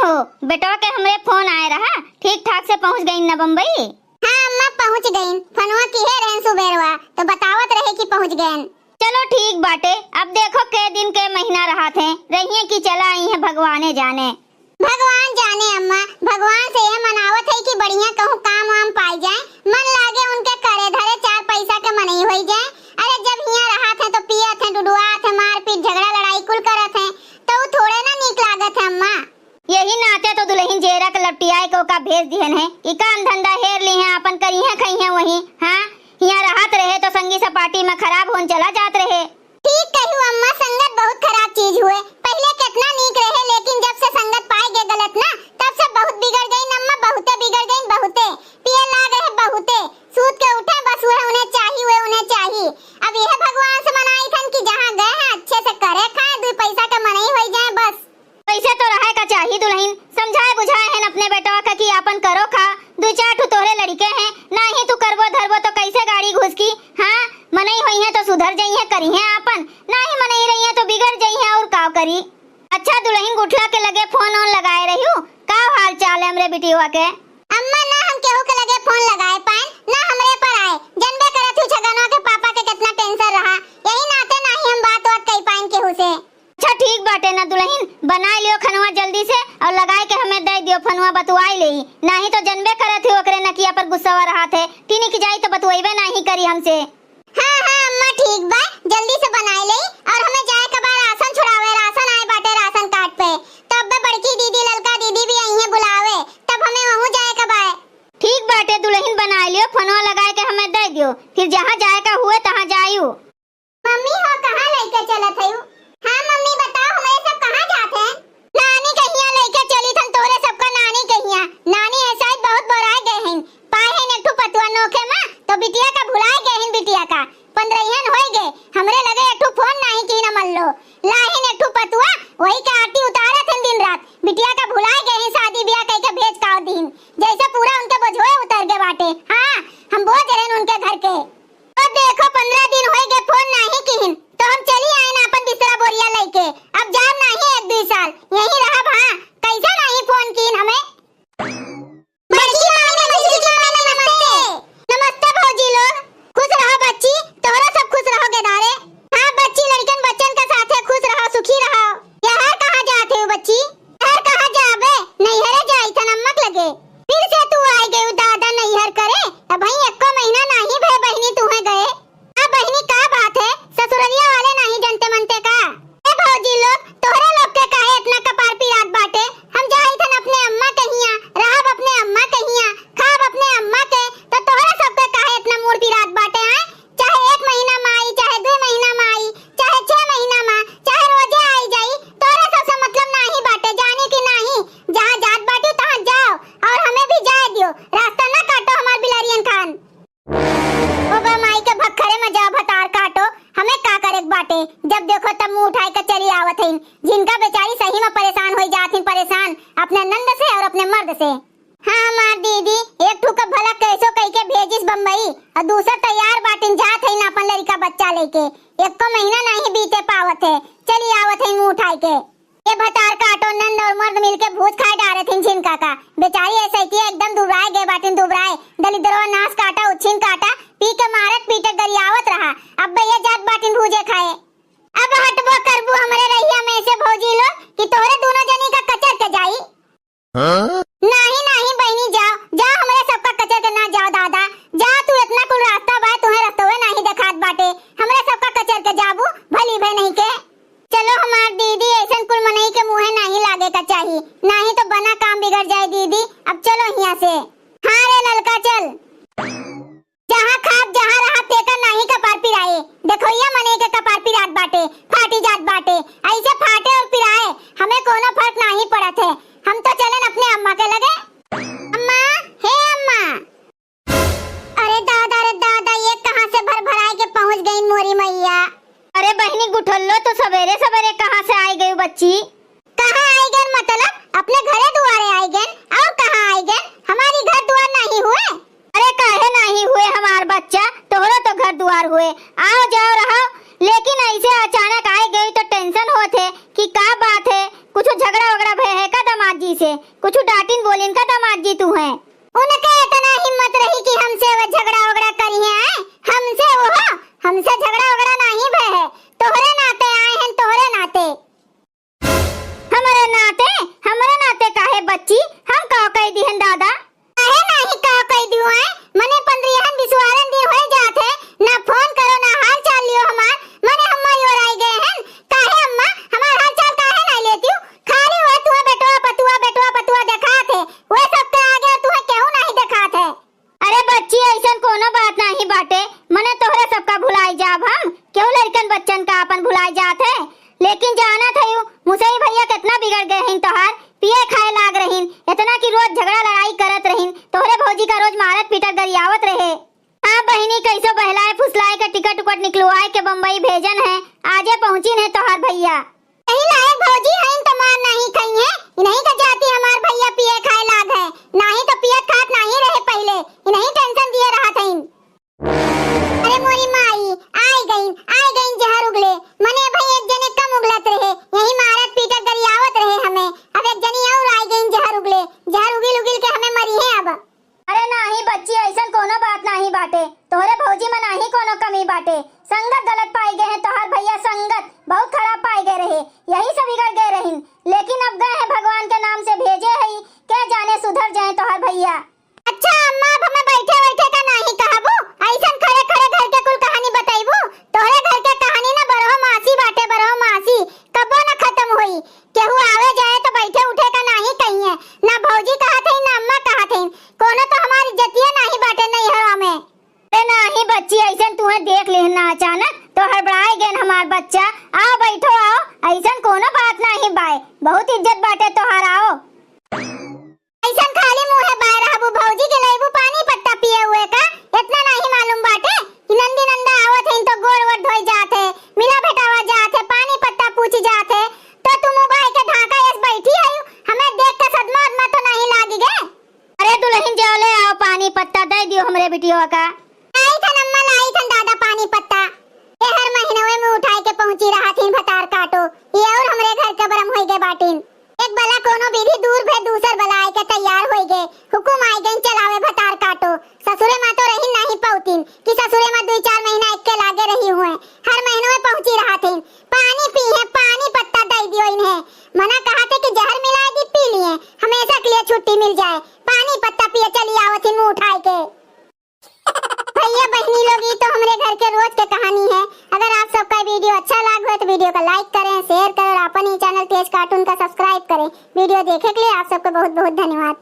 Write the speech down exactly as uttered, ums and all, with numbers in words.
ओ, बेटवा के हमरे फोन आए रहा, ठीक ठाक से पहुँच गइन न बम्बई? हाँ अम्मा, पहुँच गइन। फोनवा किहे रहन सुबेरवा, तो बतावत रहे कि पहुँच गइन। चलो ठीक बाटे, अब देखो के दिन के महीना रहत है, रहिए कि चला आई है, भगवाने जाने। भगवान जाने अम्मा, भगवान से यह मनावत है कि बढ़िया कहूँ काम वाम पाई जाए, मन लागे उनके करे धरे, चार पैसा के मनई होई जाए। अरे जब हियाँ रहत है तो पियत है, डुडुआत है, मारपीट झगड़ा लड़ाई कुल करत है, तो उ थोड़े ना नीक लागत है अम्मा। यही नाते तो दुलहिन जेरा के लपटियाए के ओका भेज दिहन है। ई काम धंधा हेर लिहे, आपन करिहे खइहे वही। हाँ, हियाँ रहत रहे तो संगी सपाटी में खराब होन चला जात रहे। ठीक कहियो अम्मा, संगत बहुत खराब चीज हुए। पहिले केतना नीक रहे, लेकिन जब से संगत पाए गे गलत ना, तब से बहुत बिगड़ गइन अम्मा, बहुते बिगड़ गइन, बहुते। पिए लाग रहे बहुते, सूत के उठे बस उहे उन्हें चाही, उहे उन्हें चाही। अब यह भगवान से मनाई थन कि जहाँ गए हैं अच्छे से करे खाए, दुई पैसा के मनई होई जाए बस। वैसे तो रहे का चाही दुलहिन, समझाए बुझाए हैं अपने बेटवा का कि आपन करो खा, दुई चार ठो तोहरे लड़िके हैं, नाही तू करबो धरबो तो कैसे गाड़ी घुसकी? हाँ, मनई होइहें तो सुधर जइहें, करिहें आपन, नाही मनई रहिहें तो बिगड़ जइहें और का करी। अच्छा दुलहिन, गुठला के लगे फोन ओन लगाए रहिउ, का हाल चाल है हमरे बिटिया के? अम्मा ना हम केहू के लगे फोन लगाए पाएन, ना हमरे पर आए, जनबे करत हूँ छगनवा के पापा के केतना tension रहा, यही नाते नाही हम बात वात कई पाएन केहू से। अच्छा ठीक बाटे ना दुलहिन, बनाए लियो खनवा जल्दी से और लगाए के हमें दे दियो फोनवा, बतुआई लेई, नाही तो जनबे करत ही ओकरे नकिया पर गुस्सावा रहत है, टिनिक जाई तो बतुआइबे नाही करी हमसे। हाँ हाँ अम्मा ठीक बा, जल्दी से बनाए लेई और हमें जाए के बा राशन छुड़ावे, राशन आए बाटे राशन कार्ड पे, तब बड़की दीदी ललका दीदी भी आई है बुलावे, तब हमें वहू जाए के बा। ठीक बाटे दुलहिन, बनाए लियो, फोनवा लगाए के हमें दे दियो, फिर जहाँ जाए का हुए तहाँ जायू। मम्मी हो, कहाँ लइके चलत हयू? हाँ मम्मी, बताओ, हमरे सब कहाँ जात हैं? नानी कहिया लइके चली थन तोहरे सबका, नानी कहिया। नानी है शायद बहुत बौराए गए हैं, पाए हैं एक ठो पतुआ नोखे मा, तो बिटिया का भुलाए गए हैं, बिटिया का। पंद्रहियन होई गए, हमरे लगे एक ठो फोन नाही की न मल्लो। लाहिन एक ठो पतुआ, वही के आरती उतारत हैं दिन रात। बिटिया का भुलाए गए हैं, शादी ब्याह कह के भेज काव दीन, जैसे पूरा उनके बोझोए उतर गए बाटे। हाँ, हम बोझ रहन उनके घर के। ओ देखो, पन्द्रह दिन होई गए फोन नाही किहिन, तो हम चली आइन आपन बिस्तरा बोरिया लइके। अब जाब नाही एक दुई साल, यहीं रहब। हाँ, कैसे नाही फोन किहिन हमें? बड़की माई, नमस्ते, नमस्ते। नमस्ते भौजी लोग, खुश रहो बच्ची, तोहरा सब खुश रहो गेदारे। हाँ बच्ची, लड़कन बच्चन के साथे खुश रहो, सुखी रहो। यहर कहाँ जात है बच्ची? यहर कहाँ जाबे? नैहरे जाई थन अम्मा के लगे। फिर से तू आए गयू दादा नैहर करे, अबहीं एक्को महीना नाही भए बहिनी तुहें गए। आ बहिनी का बात है, ससुरलिया वाले नाही जनते मनते का? ए भौजी लोग, तोहरे लोग के काहे इतना कपार पिरात बाटे? हम जाई थन अपने अम्मा के हियाँ, रहब अपने अम्मा के हियाँ, खाब अपने अम्मा के, तो तोहरे सबके काहे इतना मूड़ पिरात बाटे, आय? चाहे एक महीना मा आई, चाहे दुई महीना मा आई, चाहे छह महीना मा, चाहे रोजे आई जाई, तोहरे सबसे मतलब नाही बाटे, जानी कि नाही? जहाँ जात बाटी तहाँ जाओ, और हमें भी जाए दियो, रास्ता ना काटो हमार बिलरियन खान। ओबा माई के भक्खरे में जा भतार काटो, हमें का करे के बाटे? जब देखो तब मुंह उठाए के चली आवत हईन। जिनका बेचारी सही में परेशान होई जात हईन, परेशान अपने नंद से और अपने मर्द से। हाँ हमार दीदी, एक ठू का भला कैसो कई के भेजिस बम्बई, और दूसर तैयार बाटिन जात हईन अपन लड़िका बच्चा लेके। एको महीना नहीं बीते पावत है, चली आवत हईन मुंह उठाए के। ये भतार काटो, नंद और मर्द मिलके भूत खाए डारे थिन झिनका का। बेचारी ऐसैतिया एकदम दुबराए गए बाटिन, दुबराए। दलिद्रवा नास काटा, उच्छिन काटा, पी के मारत पीटत गरियावत रहा। अब भैया जात बाटिन भूजे खाए। अब हटबो करबू हमरे रहिया में से भौजी लोग कि तोहरे दोनों जनी का कचर के जाई। हाँ? नाही, नाही बहिनी, जाओ, जाओ, हमरे सबका कचर के ना जाओ दादा। जाओ तू, इतना कुल रास्ता बा, तुहें रस्तवे नाही देखात बाटे। हमरे सबका कचर के जाबू, भली भे नहीं के। चलो हमार दीदी, ऐसन कुल मनई के मुँहे नाही लागे का चाही, नाही तो बना काम बिगड़ जाए दीदी। अब चलो हियाँ से। हाँ रे ललका, चल। जहाँ खाब, जहाँ रहब, तेकर नाही कपार पिराए। देखोइया मनई के कपार पिरात बाटे, फाटी जात बाटे। ऐसे फाटे और पिराए, हमें कोनो फर्क नाही पड़त है। हम तो चलन अपने अम्मा के लगे। अम्मा, हे अम्मा। अरे दादा, अरे दादा, ये कहाँ से भर भराए के पहुँच गई मोरी मैया? अरे बहिनी गुठल्लो, तू सबेरे सबेरे कहाँ से आई गई बच्ची? कहाँ आई गन मतलब? अपने घरे दुआरे आई गन, और कहाँ आई गन? हमारी घर दुआर नाही हुए? अरे काहे नाही हुए हमार बच्चा, तोहरो तो घर दुआर हुए, आओ जाओ रहो, लेकिन ऐसे अचानक आई गई तो tension होत है कि का बात है, कुछ झगड़ा वगड़ा भय है का दमाद कुछ डांटिन बोलिन का दामाद जी तू है? उनके इतना हिम्मत रही कि हमसे वो झगड़ा वगड़ा करी है, आए? हमसे वो, हमसे झगड़ा वगड़ा नहीं भय है, तोहरे नाते आए हैं, तोहरे नाते। हमरे नाते, हमरे नाते काहे बच्ची, हम का कह दिहन दादा? काहे नाही का कह दियो है? मने पंद्रहन बिसवारन दिन होए जात है, ना फोन करो, ना हाल चाल लियो हमार, मने हम्मा योराई गए हैं। काहे अम्मा, हमार हाल चाल काहे नाही लेतियो? खाली हुए तुहे बेटवा पतुआ, बेटवा पतुआ देखात है, वे सबके आगे तुहे केहू नाही देखात है। अरे बच्ची, अइसन कोनो बात नाही बाटे, मने तोहरे सबका भुलाई जाब हम, केहू लड़कन बच्चन का आपन भुलाई जात है। लेकिन जानत हयू, मुसई भैया केतना बिगड़ गए हैं तोहार, पिए खाए लाग रहीन, इतना कि रोज झगड़ा लड़ाई करत रहीन, तोहरे भौजी का रोज मारत पीटत गरियावत रहे। हाँ बहिनी, कैसो बहलाए फुसलाए के टिकट उकट निकलवाए के बम्बई भेजन है, आजे पहुँचिन है तोहार भैया। यही लायक भौजी हईन त मार नाही खइहें, इन्हीं का जाति हमार भैया पिए खाए लाग है, नाही तो पियत खात नाही रहे पहिले, इन्हीं tension दिए रहत हईन। अरे मोरी माई, आई गईन, आई गईन जहर उगले, मने भाई एक जने कम उगलत रहे, यही मारत पीटत गरियावत रहे हमें, अब एक जनी और आई गईन जहर उगले, जहर उगिल उगिल के हमें मरी है अब। अरे नाही बच्ची, अइसन कोनो बात नाही बाटे, तोहरे भौजी में नाही कोनो कमी बाटे। संगत गलत पाई गए हैं, तोहार भैया संगत बहुत खराब पाई गए रहे, यही से बिगड़ गए रहिन। लेकिन अब गए हैं भगवान के नाम से भेजे हई, के जाने सुधर जाए तोहार भैया। अच्छा अम्मा, अब हमें बैठे बैठे का नाही कहबू, अइसन खड़े खड़े घर के कुल कहानी बताइबू। तोहरे घर के कहानी ना बड़हो मासी बाटे, बड़हो मासी, कबो ना खत्म होई। केहू आवे जाए तो बैठे उठे का नाही कहिए, ना भौजी कहत हईन, ना अम्मा कहत हईन। कोनो तो हमार इज्जतिये नाही बाटे नैहरवा में। अरे नाही बच्ची, अइसन तुहे देख लेहन ना अचानक, तो हड़बड़ाए गेन हमार बच्चा। आओ बैठो आओ, अइसन कोनो बात नाही बाय, बहुत इज्जत बाटे तोहार, आओ। अइसन खाली मुँहे बाय रहबू, भौजी के लइबू पानी पत्ता पिए हुए का? इतना नाही मालूम बाटे कि नंदी नंदा आवत हईन तो गोड़ वोड़ धोए जात है, मिला भेटावा जात है, पानी पत्ता पूछ जात है, तो तू मुँह बाय के धाका एस बैठी हयू, हमें देख के सदमा उदमा तो नाही लागी गे? अरे दुलहिन, जाओ ले आओ पानी पत्ता, दे दियो हमरे बिटिया का। लाई थन अम्मा, लाई थन दादा पानी पत्ता। ये हर महीनवे में उठाए के पहुँची रहत हीं भतार काटो, ये और हमरे घर के बरम होई गए बाटिन। एक बला कोनो विधि दूर भे दूसर बला आए के तैयार होई गए। हुकुम आए गए चलावे भतार काटो। ससुरे माँ तो रही नाही पौतीन कि ससुरे माँ दुई चार महीना एक के लागे रही हुए। हर महीनवे पहुँची रहत हीं। पानी पी है, पानी पत्ता दे दियो इन्हें। मना कहा थे कि जहर मिला दी, पी लिए, हमेशा के लिए छुट्टी मिल जाए। पानी पत्ता पिए चली आवत ही मुँह उठाए के। भैया बहनी लोग, ई तो हमरे घर के रोज के कहानी है। अगर आप सबका video अच्छा लाग हो तो video का like करें, share करें और अपन ही channel तेज cartoon का subscribe करें। Video देखे के लिए आप सबको बहुत बहुत धन्यवाद।